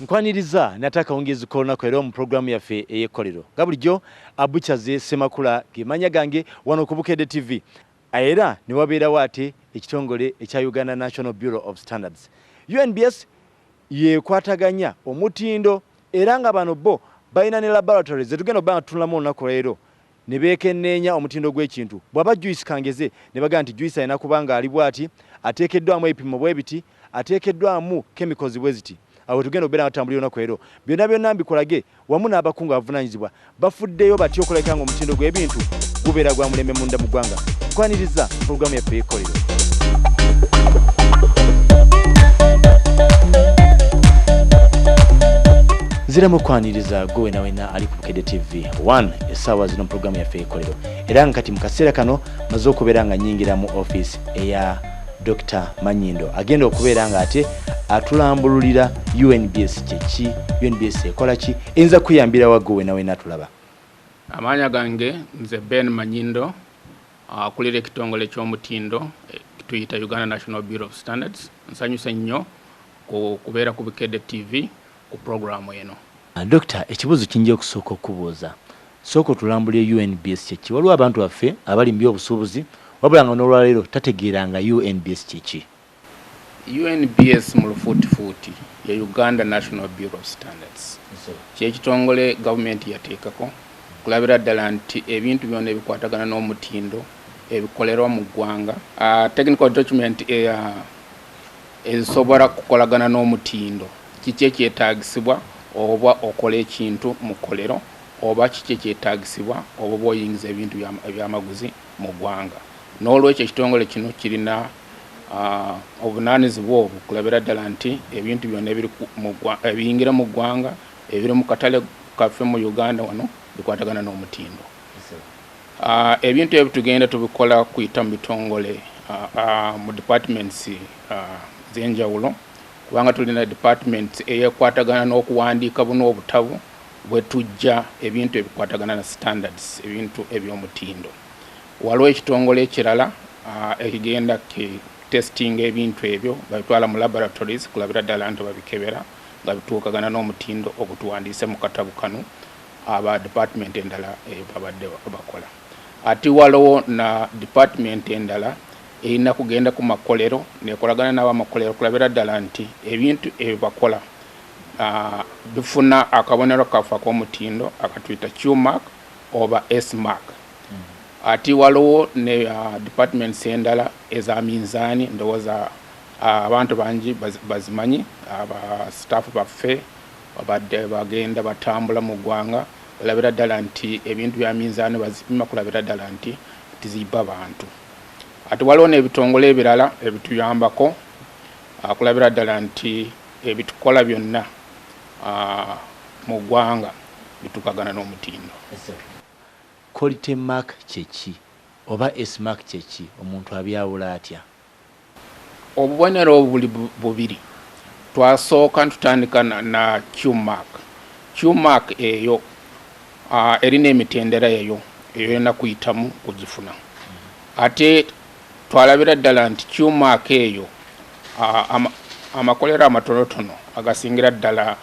Nkwaniriza nate akawungeezi k'olunaku era mu pulogulaamu yaffe ey'ekkolero. Nga bulijjo, Abuchaze Ssemakula ge mannya gange wano ku Bukedde TV. Era ne wabeerawo ate ekitongole ekya Uganda National Bureau of Standards. UNBS y'ekwataganya omutindo era nga bano bo balina ne laboratories zetugenda okuba nga tutunulamu olunaku lwaleero ne beekenneenya omutindo gw'ekintu. Bw'aba juyisi kangeze ne bagamba nti juyisi alina kuba ng'ali bw'ati, ateekeddwamu ebipimo bwe biti, ateekeddwamu chemicals bwe ziti. Awo we tugenda okubeera nga tutambulira olunaku leero. Byonna byonna mbikulage wamu n'abakungu abavunaanyizibwa bafuddeyo batya okulabika ng'omutindo gw'ebintu gubeera gwa mulembe munda mu ggwanga. Nkwaniriza pulogulaamu yaffe ey'ekkolero. Nziramu okwaniriza gwe wena wena ali ku Bukedde TV 1 essaawa zino mu pulogulaamu yaffe ey'ekkolero era nga kati mu kaseera kano maze okubeera nga nnyingira mu ofiisi eya Dokita Manyindo agenda okubeera nga ate atulambululira UNBS kyeki, UNBS ekola ki, eyinza kukuyambira wa gwe wena wena atulaba. Amaanya gange nze Ben Manyindo, akulira ekitongole ky'omutindo tuyita Uganda National Bureau of Standards. Nsanyuse nnyo ku kubeera ku Bukedde TV ku pulogulaamu eno. Dokita, ekibuuzo kye nja okusooka okukubuuza, sooka otulambulire UNBS kye ki? Waliwo abantu baffe abali mu by'obusuubuzi wabula nga n'olwaleero tategeera nga UNBS kye ki. UNBS mu lufuutifuuti ye Uganda National Bureau of Standards. Ky'ekitongole gavumenti yateekako okulabira ddala nti ebintu byonna ebikwatagana n'omutindo ebikolerwa mu ggwanga, technical document ezisobola kukolagana n'omutindo, kiki ekyetaagisibwa oba okola ekintu mu kkolero oba kiki ekyetaagisibwa oba oba oyingiza ebintu ebyamaguzi mu ggwanga. N'olwekyo ekitongole kino kirina obuvunaanyizibwa obwo okulabira ddala nti ebintu byonna ebiyingira mu ggwanga, ebiri mu katale kaffe mu Uganda wano bikwatagana n'omutindo. Ebintu ebyo tugenda tubikola kuyita mu bitongole, mu departments ez'enjawulo, kubanga tulina department eyekwatagana n'okuwandiika buno obutabo bwe tujja ebintu ebikwatagana na standards, ebintu eby'omutindo. Waliwo ekitongole ekirala ekigenda ki testing ebintu ebyo, babitwala mu laboratories kulabira ddala nti babikebera nga bituukagana n'omutindo ogutuwandiise mu katabo kano aba department endala babadde bakola. Ate waliwo na department endala erina kugenda ku makolero nekolagana n'abamakolero kulabira ddala nti ebintu ebyo bakola bifuna akabonero kaffe ak'omutindo akatuyita Q mark oba S mark. Ate waliwo ne departments endala eza minzaani, ndowooza abantu bangi bazimanyi, aba staff baffe babadde bagenda batambula mu ggwanga balabira ddala nti ebintu bya minzaani bazipima kulabira ddala nti tizibba bantu. Ate waliwo n'ebitongole ebirala ebituyambako kulabira ddala nti ebitukola byonna mu ggwanga bituukagana n'omutindo. Quality mark kye ki oba S mark kye ki? Omuntu abyawula atya? Obubonero obwo buli bubiri. Twasooka ntutandika na Q mark. Q mark eyo erina emitendera eyo eyolina kuyitamu kugifuna. Ate twalabira ddala nti Q mark eyo amakolero amatonotono agasingira ddala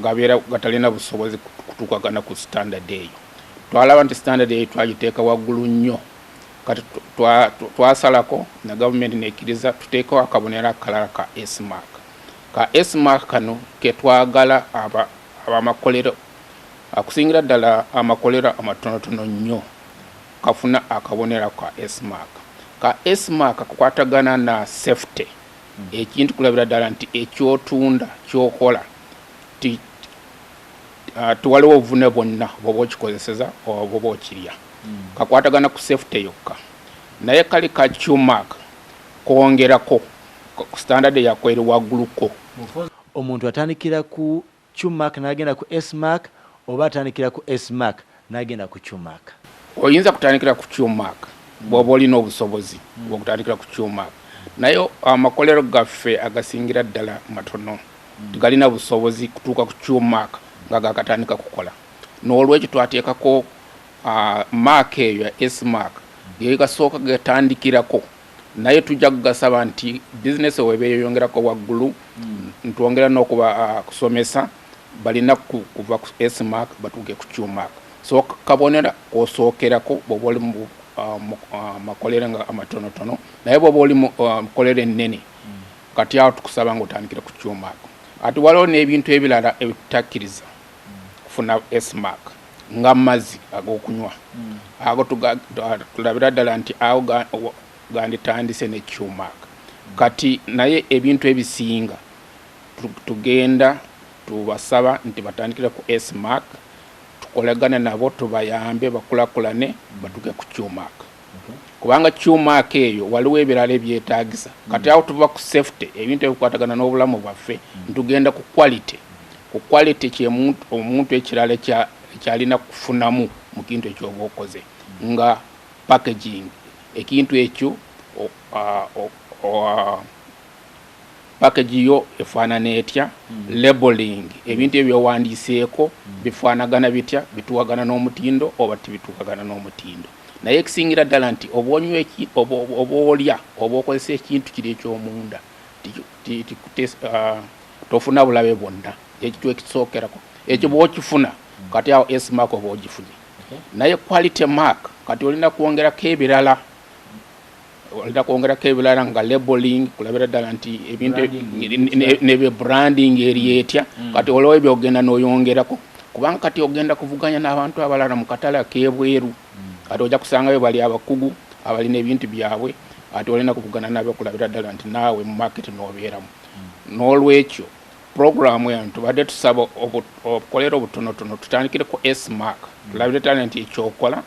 gabeera gatalina busobozi kutuukagana ku standard eyo. Twalaba nti standard eyo twagiteeka waggulu nnyo. Kati twasalako na gavumenti nekkiriza tuteekewo akabonero akalala ka S mark. Ka S mark kano ketwagala abamakolero akusingira ddala amakolero amatonotono nnyo kafuna akabonero ka S mark. Ka S mark kakwatagana na safety. Ekintu kulabira ddala nti ekyotunda kyokola tiwaliwo obuvune bwonna bwoba okikozeseza oba bwoba okirya. Kakwatagana ku safety yokka. Naye kali ka Q mark kwongerako standard yako eri wagguluko. Omuntu atandikira ku Q mark n'agenda ku S mark oba atandikira ku S mark n'agenda ku Q mark? Oyinza kutandikira ku Q mark bw'oba olina obusobozi bw'okutandikira ku Q mark. Naye amakolero gaffe agasingira ddala matono, tegalina busobozi kutuuka ku Q mark nga gakatandika kukola. N'olwekyo twateekako mark eyo ya S mark gegasooka gatandikirako, naye tujja kugasaba nti bizinesi weba eyongerako waggulu. ntwongera n'okuba kusomesa balina kuva ku S mark batuuke ku Q mark. So kabonera kosookerako bw'oba oli mu makolero nga amatonotono, naye bw'oba oli mu makolero ennene, kati awo tukusaba nga otandikira ku Q mark. Ate waliwo n'ebintu ebirala ebitutakkiriza kufuna S mark, nga mazzi ag'okunywa. Ago tulabira ddala nti awo ganditandise ne Q mark. Kati naye ebintu ebisinga tugenda tubasaba nti batandikire ku S mark, tukolagane nabo, tubayambe bakulakulane batuke ku Q mark. Kubanga Q mark eyo waliwo ebirala ebyetaagisa. Kati awo tuva ku safety, ebintu ebikwatagana n'obulamu bwaffe, ntugenda ku quality. Ku quality kye omuntu ekirala ekyalina kufunamu mu kintu ekyoba okoze, nga packaging, ekintu ekyo package yo efaanana etya, labeling, ebintu ebyo byowandiiseeko bifaanagana bitya, bituwagana n'omutindo oba tibituukagana n'omutindo. Naye ekisingira ddala nti oba onywa oba olya oba okozesa ekintu kiri ekyomunda, tofuna bulabe bwonna. Ekintu ekisookerako ekyo bw'okifuna, kati awo S mark oba ogifunye. Naye quality mark kati olina kwongerako ebirala, olina kwongerako ebirala nga labeling, kulabira ddala nti ebintu nebye branding eri etya. Kati waliwo ebyogenda n'oyongerako, kubanga kati ogenda kuvuganya n'abantu abalala mu katale ak'ebweru. Kati ojja kusangayo bali abakugu abalina ebintu byabwe, ate olina kuvugana nabo kulabira ddala nti naawe mu market n'obeeramu. N'olwekyo programu eno tubadde tusaba obukolera obutonotono tutandikire ku S mark, tulabire ddala nti ekyokola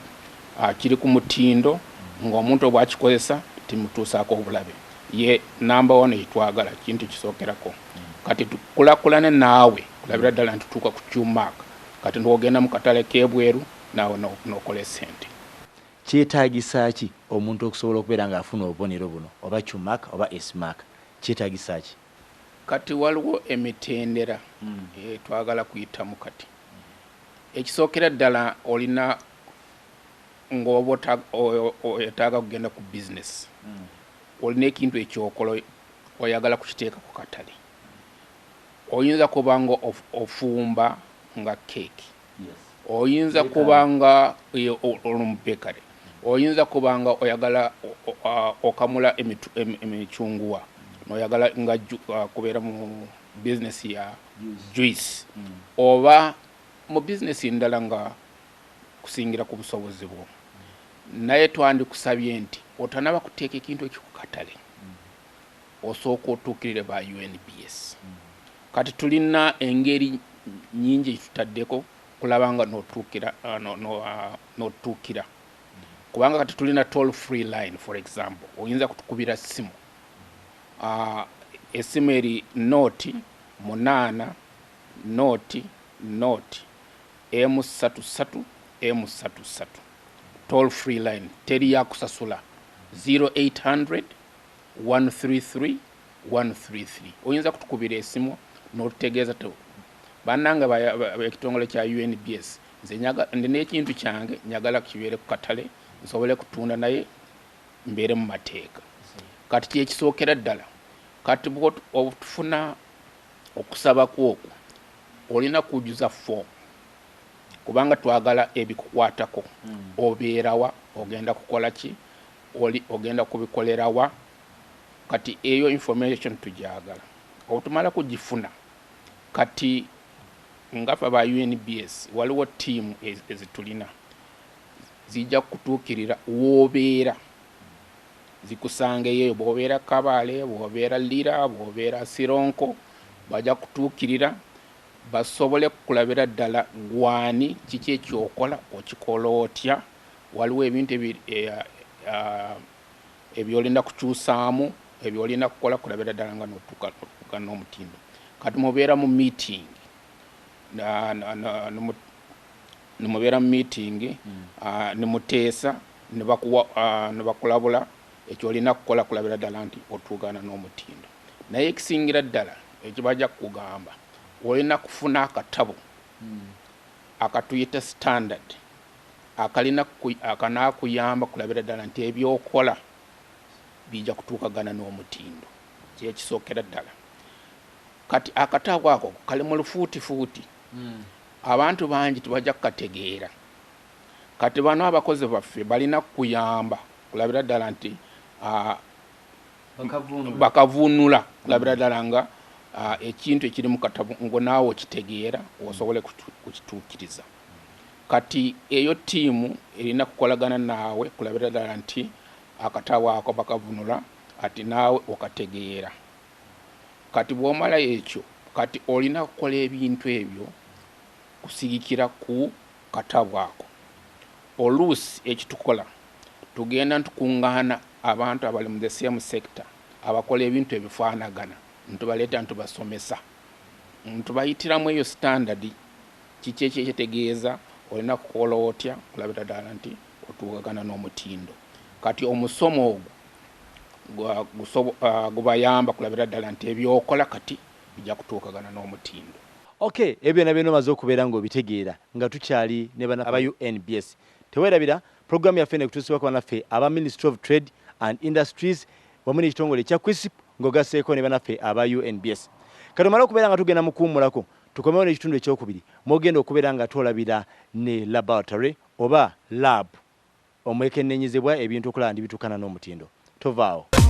kiri ku mutindo, ng'omuntu obwakikozesa timutuusaako obulabe. Ye number one yetwagala, kintu kisookerako. Kati tukulakulane naawe kulabira ddala nti tutuuka ku Q mark, kati n'ogenda mu katale k'ebweru naawe n'okola esente. Kyetaagisa ki omuntu okusobola okubeera ng'afuna obubonero buno, oba Q mark oba S mark? Kyetaagisa ki? Kati waliwo emitendera twagala kuyitamu. Kati ekisookera ddala, olina ng'oba oyetaaga kugenda ku bizinesi, olina ekintu ekyokola oyagala kukiteeka ku katale. Oyinza kuba nga ofumba nga keeki, oyinza kuba nga oli mu bakery, oyinza kuba nga oyagala okamula emicunguwa, noyagala nga kubeera mu bizinesi ya juice, oba mu bizinesi ndala nga kusingira ku busobozi bwo. Naye twandikusabye nti otanaba kuteeka ekintu ekyo ku katale, osooka otuukirire ba UNBS. Kati tulina engeri nyingi tutaddeko kulaba nga notuukira notuukira, kubanga kati tulina toll free line. For example, oyinza kutukubira simu, esimu eri 0 8 0 0 M 3 3 M 3 3, toll free line, teri yakusasula, 0800 133 133. Oyinza kutukubira esimu n'otutegeeza te bannange ekitongole kya UNBS, nze ndina ekintu kyange njagala kibeere ku katale nsobole kutunda, naye mbeere mu mateeka. Kati kyekisookera ddala. Kati bwotufuna okusaba kwokwo, olina kujjuza foomu, kubanga twagala ebikukwatako. Obeerawa? Ogenda kukola ki? Oli ogenda kubikolerawa? Kati eyo information tujagala. Otumala kugifuna, kati ngafe ba UNBS waliwo tiimu ezitulina zijja kutuukirira woobeera, zikusangeyo. Bw'obeera Kabaale, bw'obeera Lira, bw'obeera Sironko, bajja kutuukirira basobole kukulabira ddala gwani, kiki ekyokola, okikola otya, waliwo ebintu ebyolina kukyusaamu, ebyolina kukola kulabira ddala nga notuuka n'omutindo. Kati mubeera mu meeting, nimubeera mu meeting, nimuteesa, nibakulabula ekyolina kukola kulabira ddala nti otuukana n'omutindo. Naye ekisingira ddala ekibajja kukugamba, olina kufuna akatabo akatuyita standard, akalina akanakuyamba kulabira ddala nti ebyokola bijja kutuukagana n'omutindo. Kyekisookera ddala. Kati akatabo ako kali mu lufuutifuuti. Abantu bangi tebajja kukategeera. Kati bano abakozi baffe balina kuyamba kulabira ddala nti bakavunula kulabira ddala nga ekintu ekiri mu katabo ngo naawe okitegeera osobole kukituukiriza. Kati eyo ttiimu erina kukolagana naawe kulabira ddala nti akatabo ako bakavunula ati naawe okategeera. Kati bw'omala ekyo, kati olina kukola ebintu ebyo kusigikira ku katabo ako. Oluusi ekitukola, tugenda ntukuŋŋaana abantu abali mu the same sector, abakola ebintu ebifaanagana, ntubaleeta ntubasomesa, ntubayitiramu eyo standard, kiki ekyetegeeza, olina kukola otya kulabira ddala nti otuukagana n'omutindo. Kati omusomo ogwo gubayamba kulabira ddala nti ebyokola kati bijja kutuukagana n'omutindo. Okay, ebyo byonna byonna omaze okubeera ng'obitegeera nga tukyali ne bana aba UNBS. Teweerabira pulogulaamu yaffe eno ekutuusibwako bannaffe aba Ministry of Trade and Industries wamu n'ekitongole ekya KWISP ng'ogasseeko ne bannaffe aba UNBS. Kati omale okubeera nga tugenda mu kuwummulako, tukomewo n'ekitundu ekyokubiri mw'ogenda okubeera nga twolabira ne laboratory oba lab omwekenneenyezebwa ebintu okulaba nti bituukana n'omutindo. Tovaawo.